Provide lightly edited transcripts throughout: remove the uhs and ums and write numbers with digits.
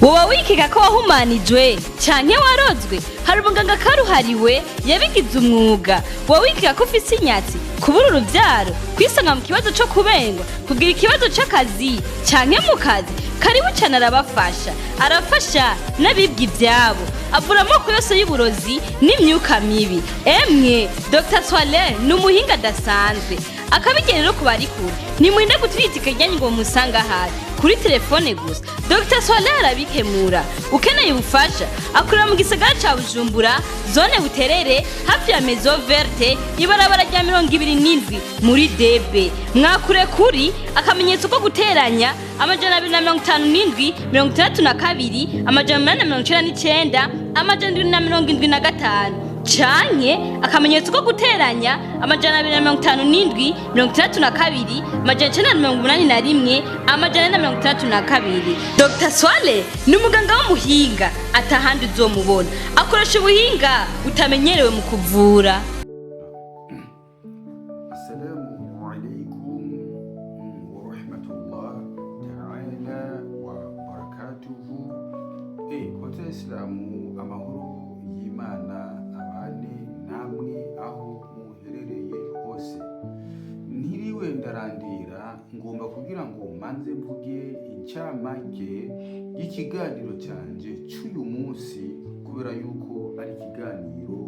Woba wikeka ko wahumanijwe canke warozwe? Hari umuganga karuhariwe yabigize umwuga. Woba wikeka ko ufise inyatsi, kubura uruvyaro, kwisanga mu kibazo co kubengwa, kugira ikibazo c'akazi canke mu kazi? Karibu cane, arabafasha. Arafasha n'abibwa ivyabo, avura amoko yose y'uburozi n'imyuka mibi. Emwe, Dr Swale ni umuhinga adasanzwe. Akabigene rero kubarikura, nimurinde gutiritika iryanyu ngo mumusanga hafi kuri telefone gusa. Dr Swale arabikemura. Ukeneye ubufasha, akorera mu gisagara ca Bujumbura, zone Buterere, hafi ya Maison Verte, ibarabara rya 27 muri debe. Mwakure kuri akamenyetso ko guteranya 257 62 899 775, canke akamenyetso ko guteranya 257 62 981 462. Dr Swale ni umuganga w'umuhinga, atahandi uzomubona. Akoresha ubuhinga butamenyerewe mu kuvura. Assalamu alaikum wa rahmatullah ta'ala wa barakatuhu. Kote Isilamu, amahoro y'Imana abane namwe aho muherereye hose. Ntiriwe ndarandira, ngomba kugira ngo manze mvuge incamake y'ikiganiro canje c'uyu munsi, kubera yuko ari ikiganiro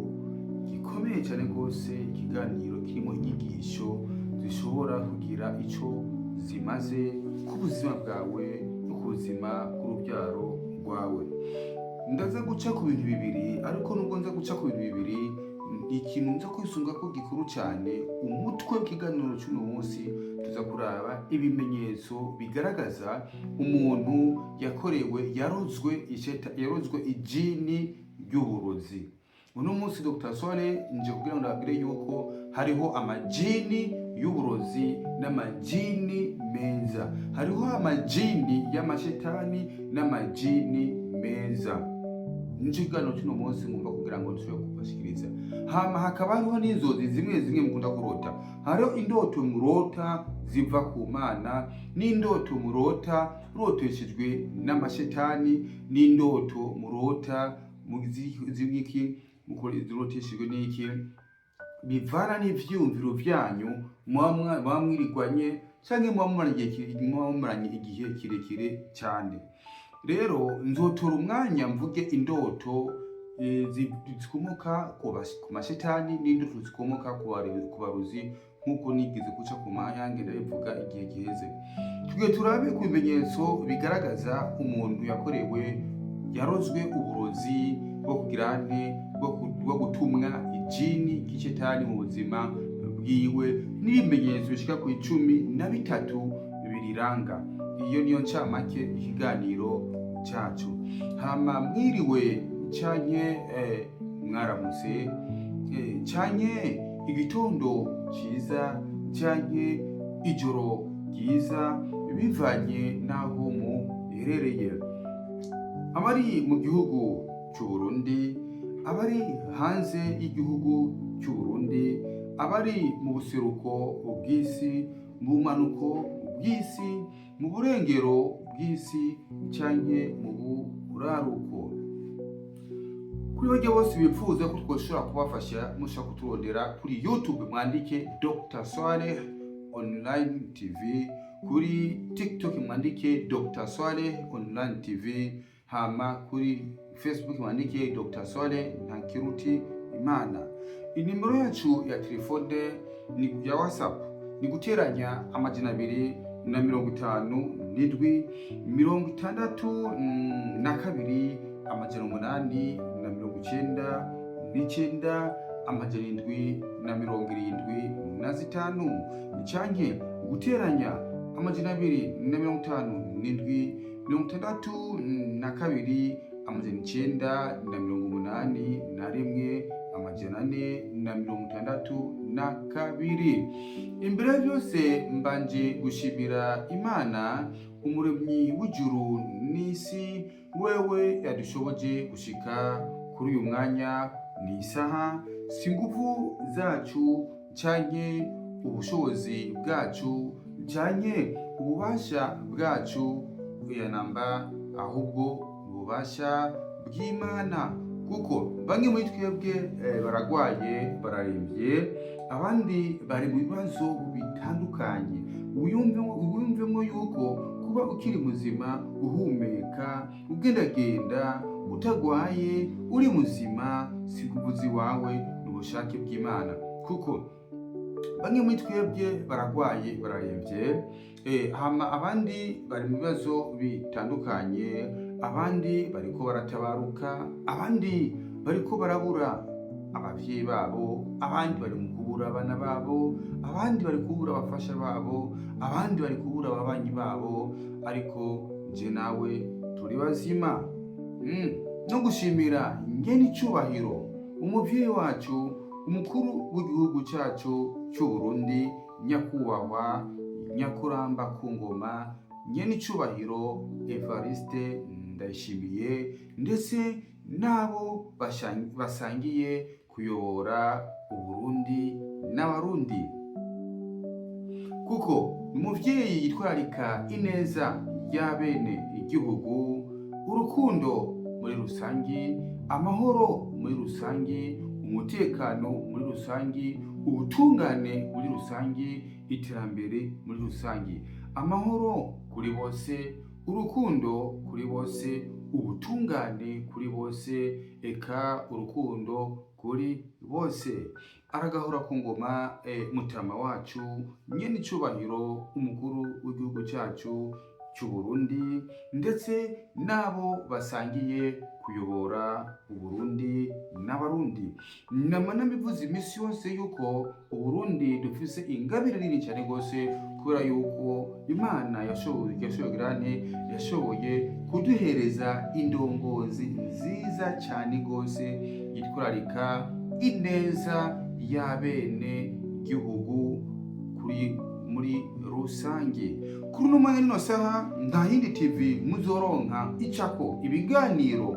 gikomeye cyane rwose, ikiganiro kirimo inyigisho zishobora kugira ico zimaze ku buzima bwawe no ku buzima bw'urubyaro rwawe. Ndaza guca ku bintu bibiri, ariko nubwo nza guca ku bintu bibiri, ikintu nza kwisunga ko gikuru cyane, umutwe w'ikiganiro cy'uno munsi, tuza kuraba ibimenyetso bigaragaza umuntu yakorewe, yarozwe yarozwe ijini ry'uburozi. Uno munsi Dr Sole nje kugira ngo ndababwire yuko hariho amajini y'uburozi n'amajini meza, hariho amajini y'amashetani n'amajini meza. Nico kiganiro cy'uno munsi ngomba kugira ngo nshobore kubashikiriza. Hama hakaba hariho n'inzozi zimwe zimwe mukunda kurota. Hariho indoto murota ziva ku Mana, n'indoto murota roteshejwe n'amashetani, n'indoto murota z'iki ziroteshejwe n'iki, bivana n'ivyiyumviro vyanyu muba mwirigwanye canke muba mumaranye igihe kirekire cyane. Rero nzotora umwanya mvuge indoto zikomoka ku mashetani n'indoto zikomoka ku barozi, nk'uko nigeze guca ku mayange ndabivuga igihe giheze. Tugiye turabe ku bimenyetso bigaragaza umuntu yakorewe, yarozwe uburozi bwo kugira nte, bwo gutumwa ijini ry'ishetani mu buzima bwiwe, n'ibimenyetso bishika ku 13 biriranga. Iyo niyo ncamake ikiganiro cyacu. Hama mwiriwe canke mwaramutse, canke igitondo ciza, canke ijoro ryiza, bivanye n'aho muherereye. Abari mu gihugu cy'u Burundi, abari hanze y'igihugu cy'u Burundi, abari mu buseruko bw'isi, mu bumanuko bw'isi, mu burengero bw'isi canke mu buraruko, kuri barya bose bifuza ko twoshobora kubafasha, mushobora kuturondera kuri YouTube, mwandike Dr Swaleh Online TV, kuri TikTok mwandike Dr Swaleh Online TV, hama kuri Facebook mwandike Dr Swaleh Ntakiruti Imana. Inimero yacu ya telefone ni ya WhatsApp, ni guteranya 257 62 899 775, canke guteranya 257 62 981 462. Imbere ya byose, mbanje gushimira Imana, umuremyi w'ijuru n'isi, wewe yadushoboje gushika kuri uyu mwanya n'isaha. Si ingufu zacu canke ubushobozi bwacu canke ububasha bwacu, oya namba, ahubwo Ububasha bw'Imana, kuko bamwe muri twebwe baragwaye, bararembye, abandi bari mu bibazo bitandukanye. Wiyumvemo yuko kuba ukiri muzima, uhumeka, ugendagenda, utagwaye, uri muzima, si kubuzi wawe, ni ubushake bw'Imana. Kuko bamwe muri twebwe baragwaye, bararembye, hama abandi bari mu bibazo bitandukanye, abandi bariko baratabaruka, abandi bariko barabura abavyeyi babo, abandi bari mu kubura abana babo, abandi bari kubura abafasha babo, abandi bari kubura ababanyi babo, ariko je nawe turi bazima. No gushimira ngene icubahiro umuvyeyi wacu, umukuru w'igihugu cyacu cy'u Burundi, nyakubahwa nyakuramba ku ngoma, nyene icubahiro Evariste Ndayishimiye, ndetse n'abo basangiye kuyobora Uburundi n'Abarundi, kuko umuvyeyi yitwararika ineza y'abene igihugu, urukundo muri rusangi, amahoro muri rusangi, umutekano muri rusangi, ubutungane muri rusangi, iterambere muri rusangi, amahoro kuri bose, urukundo kuri bose, ubutungane kuri bose, eka urukundo kuri bose. Aragahora ku ngoma mutama wacu, nyene icubahiro umukuru w'igihugu cyacu cy'u Burundi, ndetse n'abo basangiye kuyobora Uburundi n'Abarundi. Nama nabivuze iminsi yose yuko Uburundi dufise ingabire nini cyane rwose, kubera yuko Imana yashoboye kuduhereza indongozi nziza cyane rwose yitwararika ineza y'abene gihugu kuri muri rusange. Kuri uno mwanya, nino saha, nta yindi TV muzoronka icako ibiganiro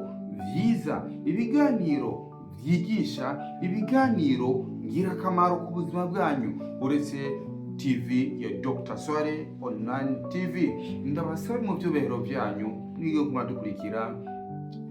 vyiza, ibiganiro vyigisha, ibiganiro ngirakamaro ku buzima bwanyu, uretse TV ya Dr Sware Online TV. Ndabasaba mu vyubahiro vyanyu mwige kumadukurikira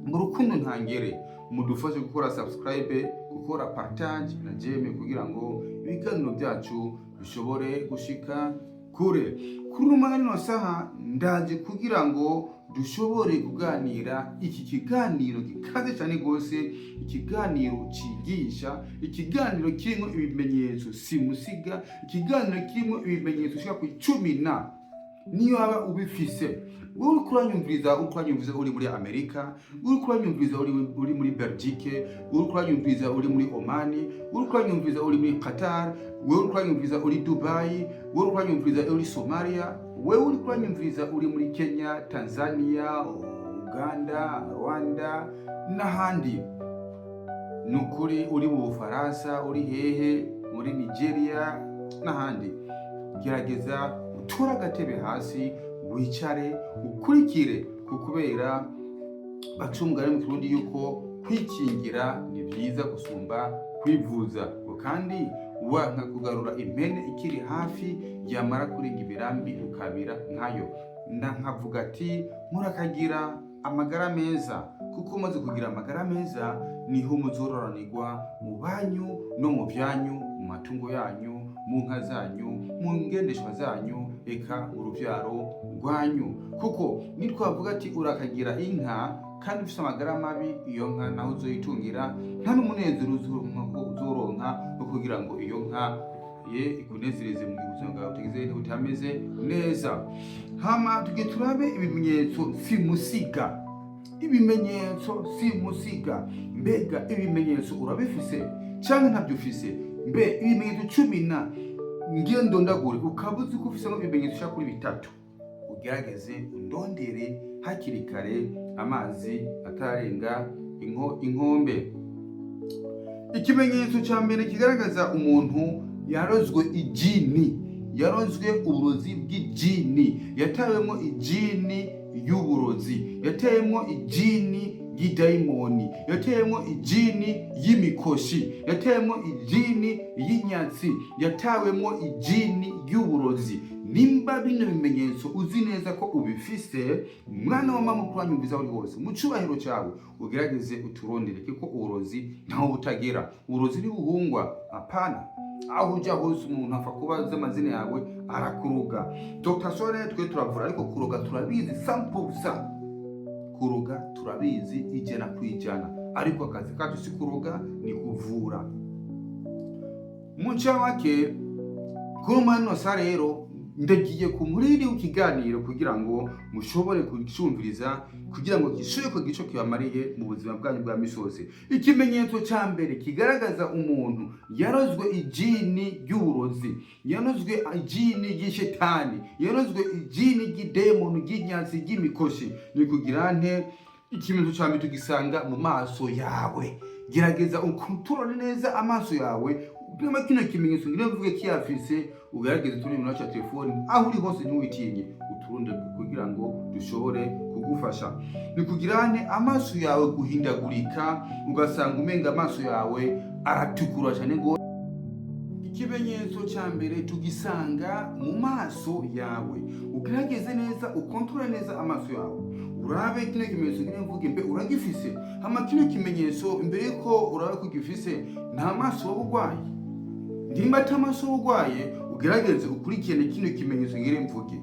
mu rukundo ntangere, mudufashe gukora subscribe, gukora partage na j'aime, kugira ngo ibiganiro byacu bishobore gushika kure. Kuri uno mwanya, nino saha, ndaje kugira ngo dushobore kuganira iki kiganiro gikaze cyane rwose, ikiganiro cigisha, ikiganiro kirimo ibimenyetso simusiga, ikiganiro kirimo ibimenyetso bishika ku 10. Na niyo waba ubifise wowe uriko uranyumviriza, uriko uranyumviriza uri muri Amerika, uriko uranyumviriza uri muri Belgique, uriko uranyumviriza uri muri Omani, uriko uranyumviriza uri muri Qatar, wewe uriko uranyumviriza uri Dubai, wewe uriko uranyumviriza uri Somalia, wewe uriko uranyumviriza uri muri Kenya, Tanzania, Uganda, Rwanda n'ahandi, ni ukuri uri mu Bufaransa, uri hehe, muri Nigeria n'ahandi, gerageza utore agatebe hasi, wicare, ukurikire, kubera baca umugani mu Kirundi yuko kwikingira ni byiza gusumba kwivuza, ngo kandi wanka kugarura impene ikiri hafi, yamara kurenga imirambi ukabira nkayo. Nkavuga ati murakagira amagara meza, kuko umaze kugira amagara meza niho muzororanirwa mu banyu no mu byanyu, mu matungo yanyu, mu nka zanyu, mu ngendeshwa zanyu, eka mu rubyaro rwanyu. Kuko nitwavuga ati urakagira inka kandi ufite amagara mabi, iyo nka naho uzoyitungira nta n'umunezero uzoronka wo kugira ngo iyo nka ye ikunezereze mu gihe ubuzima bwawe butegeze butameze neza. Hama tugiye turabe ibimenyetso simusiga, ibimenyetso simusiga. Mbega ibimenyetso urabifise cyangwa ntabyo ufise? Mbe ibimenyetso 10 na ngiye ndondagure, ukaba uzi ko ufisemo ibimenyetso ushaka kuri bitatu, ugerageze undondere hakiri kare amazi atararenga inkombe. Ikimenyetso cya mbere kigaragaza umuntu yarozwe ijini, yarozwe uburozi bw'ijini, yatawemo ijini y'uburozi, yateyemo ijini y'idayimoni, yateyemo ijini y'imikoshi, yateyemo ijini y'inyatsi, yatawemo ijini y'uburozi. Nimba bino bimenyetso uzi neza ko ubifise, mwana wa mama, kuranyumviza aho uri hose, mu cubahiro cyawe ugerageze uturondere, kuko uburozi ntaho butagera. Uburozi ntibuhungwa, apana. Aho ujya hose umuntu apfa kuba azi amazina yawe, arakuroga. Dr Sore, twe turavura, ariko kuroga turabizi 100%. Kuroga turabizi 100%, ariko akazi kacu si kuroga, ni kuvura. Mu ncamake, kuri umwanya rero ndagiye ku muriri w'ikiganiro kugira ngo mushobore kucyumviriza, kugira ngo gishobore kugira ico kibamariye mu buzima bwanyu bwa misi yose. Ikimenyetso cya mbere kigaragaza umuntu yarozwe ijini ry'uburozi, yarozwe ijini ry'ishetani, yarozwe ijini ry'idemoni, ry'inyatsi, ry'imikoshi, ni kugira nte? Ikimenyetso cya mbere tugisanga mu maso yawe. Gerageza ukontorore neza amaso yawe. Niba kino kimenyetso ngira mvuge kiyafise, ugerageze turi mu cya telefone, aho uri hose ntiwitinye, uturunde kugira ngo dushobore kugufasha. Ni kugira nte? Amaso yawe guhindagurika, ugasanga umenga amaso yawe aratukura cyane ngo. Ikimenyetso cya mbere tugisanga mu maso yawe. Ugerageze neza, ukontorore neza amaso yawe, urabe kino kimenyetso ngira mvuge, mbe uragifise? Hama kino kimenyetso, imbere yuko urabe ko ugifise, nta maso waba urwaye? Nimba ata maso waba urwaye, ugerageze ukurikirane kino kimenyetso ngire mvuge.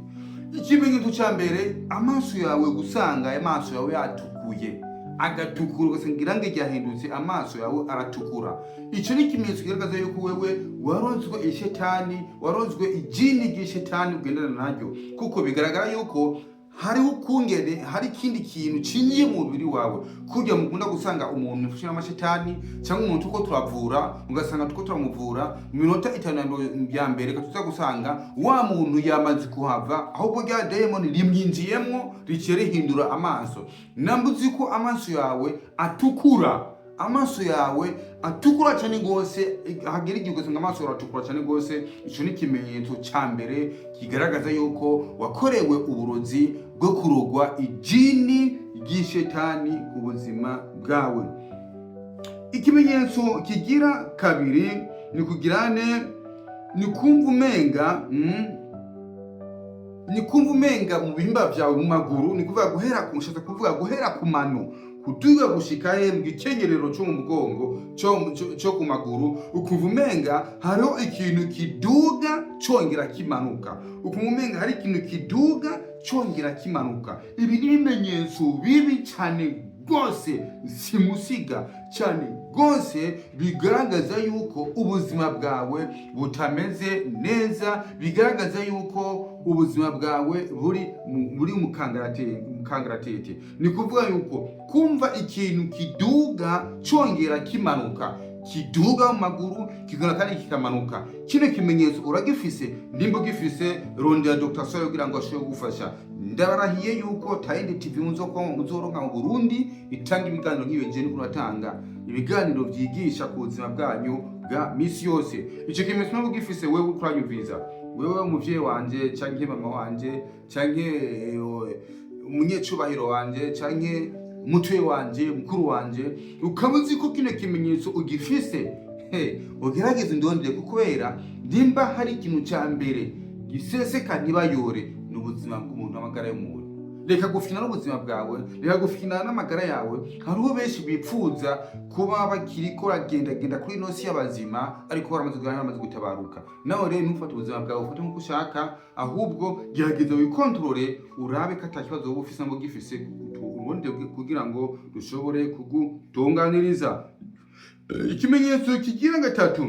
Ikimenyetso cya mbere, amaso yawe gusanga amaso yawe yatukuye, agatukura, ugasanga irangi ryahindutse, amaso yawe aratukura. Icyo ni ikimenyetso kigaragaza yuko wewe warozwe ishetani, warozwe ijini ry'ishetani ugendana naryo, kuko bigaragara yuko hariho ukungene hari ikindi kintu cinjiye mu mubiri wawe. Kurya mukunda gusanga umuntu ufashe n'amashetani, cyangwa umuntu tuko turavura, ugasanga tuko turamuvura mu minota 5 ya mbere, tuza gusanga wa muntu yamaze kuhava, ahubwo rya demoni rimwinjiyemwo, riciye rihindura amaso. Namba uzi ko amaso yawe atukura, amaso yawe atukura cyane rwose, hagera igihe ugasanga amaso yawe aratukura cyane rwose, icyo ni ikimenyetso cya mbere kigaragaza yuko wakorewe uburozi bwo kurogwa ijini ry'ishetani ku buzima bwawe. Ikimenyetso kigira kabiri ni kugirane, ni kumva umenga ni kumva umenga mu bihimba byawe, mu maguru, ni kuvuga guhera ku, nshatse kuvuga guhera ku mano kuduga gushika he mu gikenyerero cyo mu mugongo, cyo ku maguru, ukumva umenga hariho ikintu kiduga congera kimanuka, ukumva umenga hari ikintu kiduga congera kimanuka. Ibi ni ibimenyetso bibi cyane rwose, simusiga cyane rwose, bigaragaza yuko ubuzima bwawe butameze neza, bigaragaza yuko ubuzima bwawe buri mu kangaratete. Ni kuvuga yuko kumva ikintu kiduga congera kimanuka, kiduga mu maguru kigana kandi kikamanuka, kino kimenyetso uragifise? Nimba ugifise, rondera Dr Soyo kugira ngo ashobore kugufasha. Ndabarahiye yuko tayindi TV muzoronka mu Burundi itanga ibiganiro nk'iyo je niko natanga ibiganiro vyigisha ku buzima bwanyu bwa misi yose. Ico kimenyetso nubwo ugifise, wewe uranyumviza, wewe umuvyeyi wanje canke mama wanje canke umunyecubahiro wanje canke mutwe wanje, mukuru wanje, ukaba uzi ko kino kimenyetso ugifise, he, ugerageze undondere, kubera nimba hari ikintu ca mbere giseseka ntibayore, ni ubuzima bw'umuntu, amagara y'umuntu. Reka gufina n'ubuzima bwawe, reka gufina n'amagara yawe. Hariho benshi bipfuza kuba bakiriko bagendagenda kuri ino si y'abazima, ariko baramaze gutabaruka. Nawe rero ntufate ubuzima bwawe ufate nk'uko ushaka, ahubwo gerageza wikontorore, urabe ko ata kibazo woba ufise. Ngo gifise, urundi kugira ngo dushobore kugutunganiriza. Ikimenyetso kigira gatatu,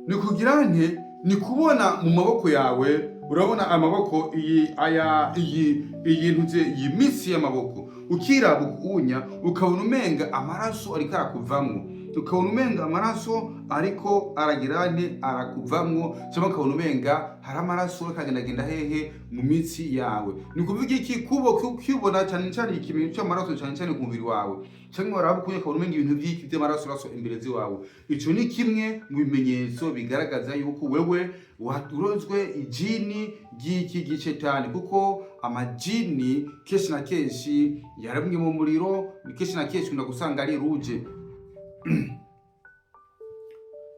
ni kugira nte? Ni kubona mu maboko yawe, urabona amaboko, iyi aya iyi ntuze, iyi mitsi y'amaboko, ukiraba ukunya ukabona umenga amaraso ariko arakuvamwo, ukabona umenga amaraso ariko aragira nte? Arakuvamwo, cyangwa ukabona umenga hari amaraso ariko agendagenda hehe? Mu mitsi yawe. Ni ukuvuga iki? Kubo ukibona cyane cyane ikimenyetso cy'amaraso cyane cyane ku mubiri wawe, cyangwa waraba ukunya ukabona umenga ibintu by'iki by'amaraso raso imbere ziwawe, ico ni kimwe mu bimenyetso bigaragaza yuko wewe warozwe ijini ry'iki gishetani, kuko amajini kenshi na kenshi yaremwe mu muriro, kenshi na kenshi ukunda gusanga ari rouge.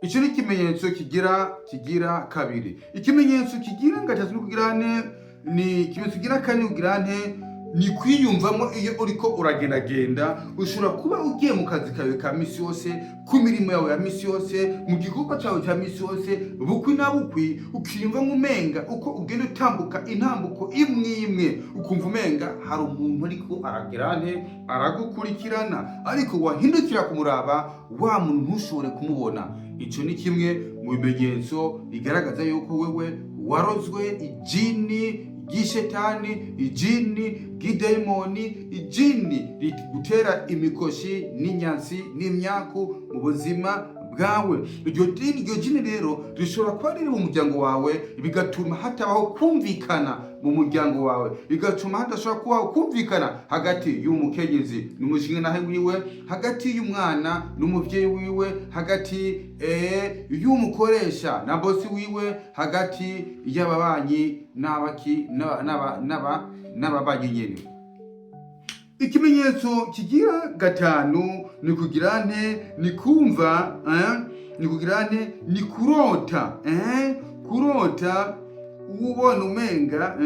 Icyo ni ikimenyetso kigira kabiri. Ikimenyetso kigira gatatu no kugira ne, ni ikimenyetso kigira kane kugira nte, ni kwiyumvamo iyo uriko uragendagenda. Ushobora kuba ugiye mu kazi kawe ka misi yose, ku mirimo yawe ya misi yose, mu gikorwa cyawe cya misi yose, bukwi na bukwi ukiyumvamo umenga uko ugenda utambuka intambuko imwe imwe, ukumva umenga hari umuntu ariko aragira nte, aragukurikirana, ariko wahindukira kumuraba wa muntu ntushobore kumubona. Icyo ni kimwe mu bimenyetso bigaragaza yuko wewe warozwe ijini ry'ishetani, ijini ry'idayimoni, ijini rigutera imikoshi n'inyansi n'imyaku mu buzima bwawe. Iryo jini rero rishobora kuba riri mu muryango wawe, bigatuma hatabaho kumvikana mu muryango wawe, bigatuma hadashobora kubaho kumvikana hagati y'umukenyezi n'umushingantahe wiwe, hagati y'umwana n'umuvyeyi wiwe, hagati y'umukoresha na bosi wiwe, hagati y'ababanyi n'abaki n'ababanyi nyene. Ikimenyetso kigira gatanu ni kugira nte, ni kumva, ni kugira nte, ni kurota, kurota ubona umenga,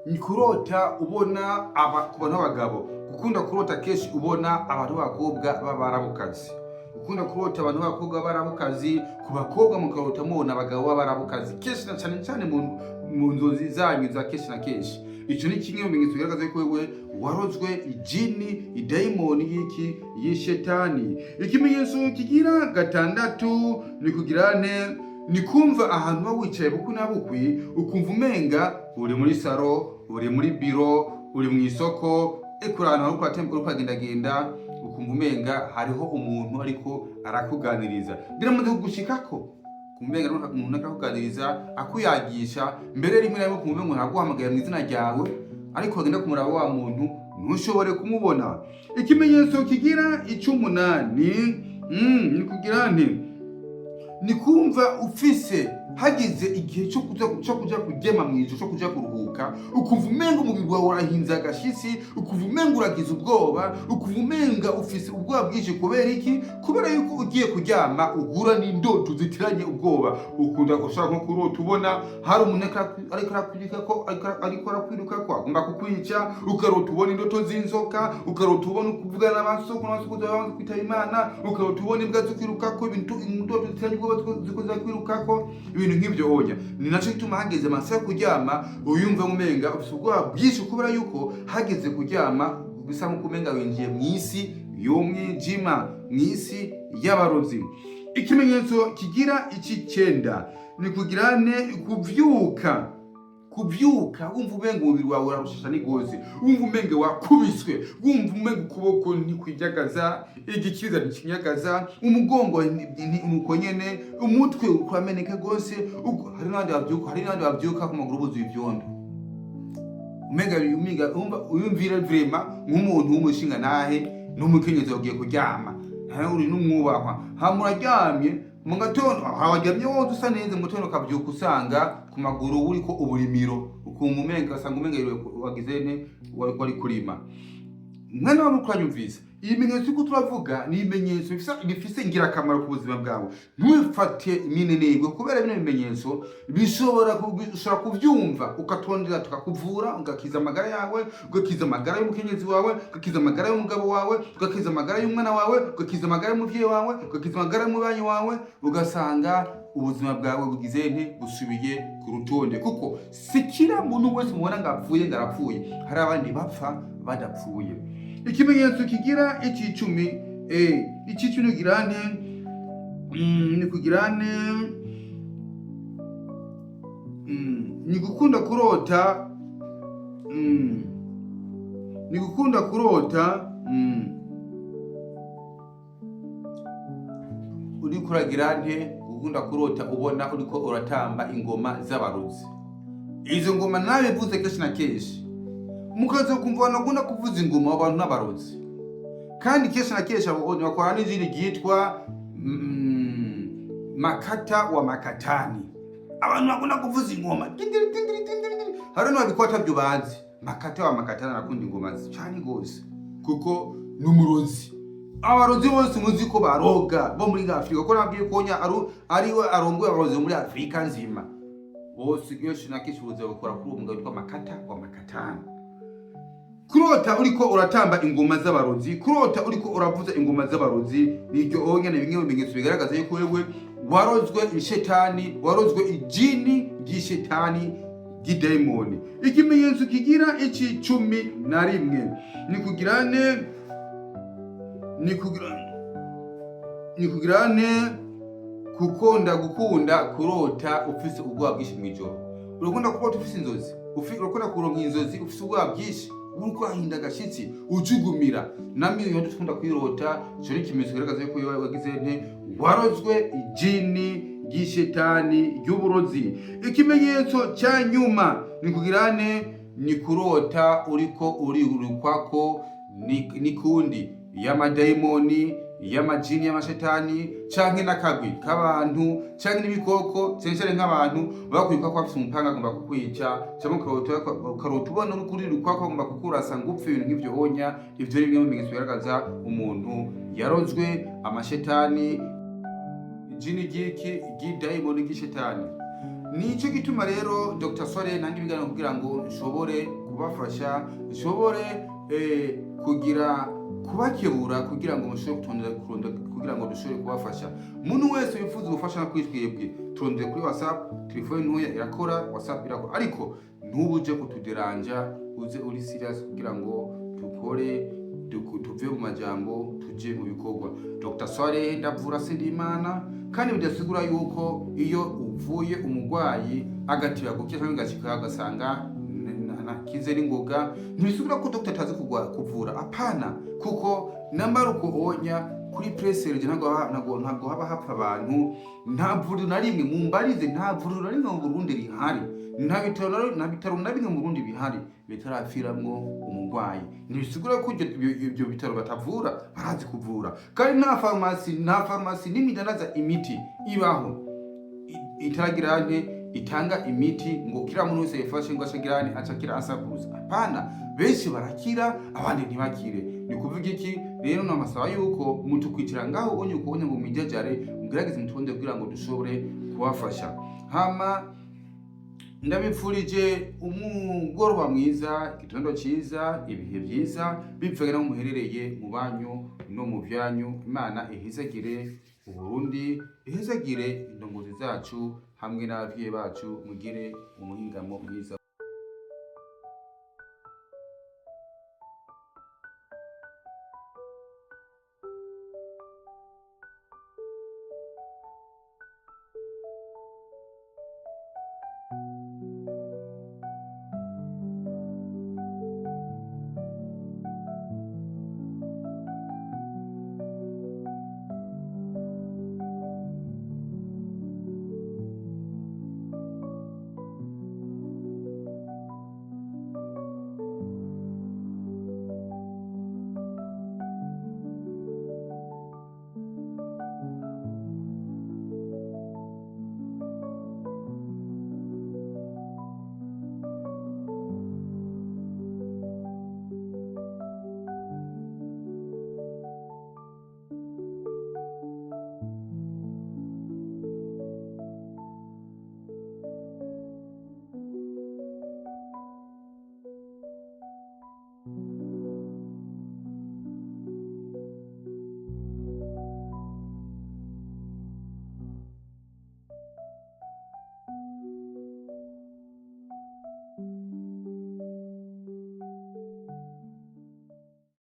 ni kurota ubona aba ku bantu b'abagabo, gukunda kurota kenshi ubona abantu b'abakobwa b'abarabukazi, gukunda kurota abantu b'abakobwa b'abarabukazi, ku bakobwa mukarota mubona abagabo b'abarabukazi kenshi na cyane cyane mu nzozi zanyu za kenshi na kenshi. Icyo ni kimwe mu bimenyetso bigaragaza ko wewe warozwe ijini, idayimoni y'iki, y'ishetani. Ikimenyetso kigira gatandatu ni kugira nte, ni kumva ahantu uba wicaye bukwi na bukwi ukumva umenga uri muri saro, uri muri biro, uri mu isoko, eko ahantu uriko uratemba, uriko uragendagenda, ukumva umenga hariho umuntu ariko arakuganiriza. Biramaze kugushikako kumenga umuntu ariko arakuganiriza, akuyagisha, mbere rimwe na rimwe ukumva umengo araguhamagaye mu izina ryawe, ariko wagenda kumuraba wa muntu ntushobore kumubona. Ikimenyetso kigira icumunani, ni kugira nti, ni kumva ufise hagize igihe cyo kuja kugema mu ijoro, cyo kuja kuruhuka, ukumva umenga umubiri wawe urahinze agashitsi, ukumva umenga uragize ubwoba, ukumva umenga ufise ubwoba bwinshi. Kubera iki? Kubera yuko ugiye kuryama uhura n'indoto zitiranye ubwoba. Ukunda ushaka nko kurota ubona hari umuntu ariko arakwirukako, ariko arakwirukako agomba kukwica, ukarota ubona indoto z'inzoka, ukarota ubona ukuvugana n'abasoko n'abasokuruza bamaze kwitaba Imana, ukarota ubona imbwa zikwirukako, ibintu indoto zitiranye ubwoba ziko zirakwirukako, ibintu nk'ibyo. Oya, ni naco gituma hageze amasaha yo kuryama uyumva umenga ufise ubwoba bwinshi, kubera yuko hageze kuryama bisa nk'uko umenga winjiye mw'isi y'umwijima, mw'isi y'abarozi. Ikimenyetso kigira ic'icenda ni kugira ne, kuvyuka wumva umenga umubiri wawe urarushasha n'igozi, wumva umenga wakubiswe, wumva umenga ukuboko ntikwinyagaza, igikiriza ntikinyagaza, umugongo nuko nyene, umutwe urameneka gose. Hari n'abandi bavyuka ku maguru buzuye ivyondo, umenga uyumvira vraiment nk'umuntu w'umushingantahe n'umukenyezi wagiye kuryama, ntawe uri n'umwubahwa, hama uraryamye mu gatondo, waryamye wose usa neza, mu gatondo ukavyuka usanga ku maguru uriko uburimiro, ukumva umenga, ugasanga umenga wagize nte, wari kurima. Mwana wa mukuru, ibimenyetso turiko turavuga ni ibimenyetso bifise ingirakamaro ku buzima bwawe. Ntufate iminenebwe, kubera bino bimenyetso ushobora kuvyumva ukatondera tukakuvura, ugakiza amagara yawe, ugakiza amagara y'umukenyezi wawe, ugakiza amagara y'umugabo wawe, ugakiza amagara y'umwana wawe, ugakiza amagara y'umuvyeyi wawe, ugakiza amagara y'umubanyi wawe, ugasanga ubuzima bwawe bugize nte, busubiye ku rutonde. Kuko si kila muntu wese mubona ngo apfuye ngo arapfuye, hari abandi bapfa badapfuye. Ikimenyetso kigira icicumi, icicumi kugira nte, ni kugira nte, ni gukunda kurota, ni gukunda kurota, uriko uragira nte, gukunda kurota ubona uriko uratamba ingoma z'abarozi. Izo ngoma nabivuze kenshi na kenshi, mukaza kumva abantu bakunda kuvuza ingoma, abantu n'abarozi, kandi kenshi na kenshi abo bakora n'izindi ryitwa makata wa makatani. Abantu bakunda kuvuza ingoma tindiri tindiri tindiri tindiri, hari n'ababikora atabyo bazi. Makata wa makatani arakunda ingoma cyane gose, kuko ni umurozi. Abarozi bose muzi ko baroga bo muri Afrika, ko nabwiye ko nya ariwe arongoye abarozi bo muri Afrika nzima bose, kenshi na kenshi uburozi babukora kuri uwo mugabo witwa Makata wa Makatani. Kurota uriko uratamba ingoma z'abarozi, kurota uriko uravuza ingoma z'abarozi, niryo onyene bimwe mu bimenyetso bigaragaza yuko wewe warozwe ishetani, warozwe ijini ry'ishetani, ry'idayimoni. Ikimenyetso kigira ici 11 ni kugirane ni kugirane kukunda gukunda kurota ufise ubwoba bwinshi mw'ijoro. Urakunda kurota ufise inzozi, urakunda kuronka inzozi ufise ubwoba bwinshi, uriko urahinda agashitsi, ujugumira na miliyoni dukunda kwirota. Ico ni ikimenyetso kigaragaza yuko wewe wagize nte? Warozwe ijini ry'ishetani ry'uburozi. Ikimenyetso cya nyuma ni kugirane ni kurota uriko urirukwako n'ikundi y'amadayimoni, y'amajini, y'amashetani, canke n'akagwi k'abantu canke n'ibikoko, cane cane nk'abantu bakwiruka ko bafise umupanga agomba kukwica, canke ukarota ubona uriko urirukwako agomba kukurasa ngo upfe, ibintu nk'ivyo honya. Ivyo ni bimwe mu bimenyetso bigaragaza umuntu yarozwe amashetani, ijini ry'iki? Ry'idayimoni, ry'ishetani. Nico gituma rero Dr Sore nanga ibiganiro kugira ngo nshobore kubafasha, nshobore kugira kubakebura, kugira ngo mushobore kutondera kurondera, kugira ngo dushobore kubafasha. Umuntu wese wifuza ubufasha kuri twebwe, turondere kuri WhatsApp. Telefone ntoya irakora, WhatsApp irakora, ariko ntubuje kutuderanja, uze uri serious kugira ngo dukore, tuve mu majambo tuje mu bikorwa. Dr Swale ndavura, sindimana, kandi bidasigura yuko iyo uvuye umurwayi agatira gukira cyangwa agashika agasanga nakize n'ingoga, ntibisigura ko dr atazi kuvura. Apana, kuko nambara uko onya kuri presserge ntabwo haba hapfa abantu. Nta vuriro na rimwe mumbarize, nta vuriro na rimwe mu Burundi rihari, nta bitaro na bimwe mu Burundi bihari bitarapfiramwo umurwayi. Ntibisigura ko ibyo bitaro batavura, barazi kuvura. Kandi nta farumasi n'imwe idandaza imiti ibaho itaragira nte? Itanga imiti ngo kila muntu wese yifashe ngo ashagirane acakira asakuza. Hapana, benshi barakira, abandi ntibakire. Ni kuvuga iki rero? Namasaba yuko mutukwicara ngaho onye ukubonye ngo mwijajare, mugerageze mutonde kugira ngo dushobore kubafasha. Hama ndabipfurije umugoroba mwiza, igitondo cyiza, ibihe byiza, bivanye n'aho muherereye, mu banyu no mu byanyu. Imana ihezagire Uburundi, ihezagire indongozi zacu hamwe n'abavyeyi bacu. Mugire umuhingamo mwiza.